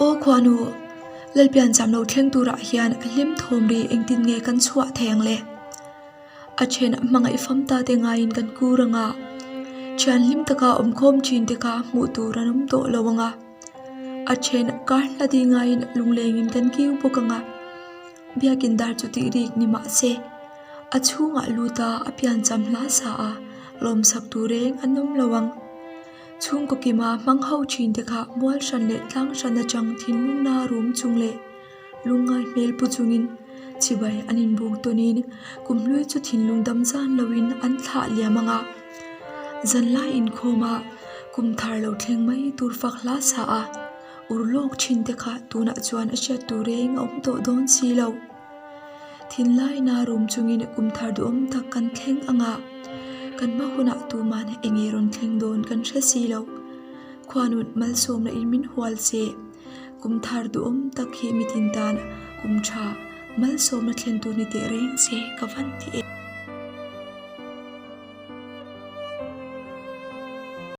Aw khuanu, Lalpiancham lo thleng turah hian hlim thawm ri engtin nge kan chhuah thei ang le? A then hmangaih fam ta te ngaiin kan kur ang a, thianghlim taka awmkhawm thin te kha hmuh tur an awm tawh lo ang a, a then kar hla ding ngaiin lunglengin kan kiu bawk ang a, biakin dar chu tih rik ni mah se a chhungah lut a a piancham hla sa a lawmsak tur reng an awm lo ang. Chhungkaw kima hmang ho thin te kha mual hran leh tlang hran atang thinlungna rum chung leh Lungngai hmel pu chungin chibai an inbuk tawnin kumhlui chu thinlung dam zan loin an thlah liam ang a. Zanlai inkhawma kum thar lo thleng mai tur fak hla sa a, ur lawk thin te kha tunah chuan a hriat tur reng a awm tawh dawn si lo. Thinlaina rum chungin kum thar duhawm tak kan thleng ang a, kan hma hunah tuman eng nge rawn thleng dawn kan hre si lo. Khuanun malsawmna in min hual che. Kum thar duhawm tak hi mitin tan kum tha malsawmna thlen tur ni teh reng se ka van ti e.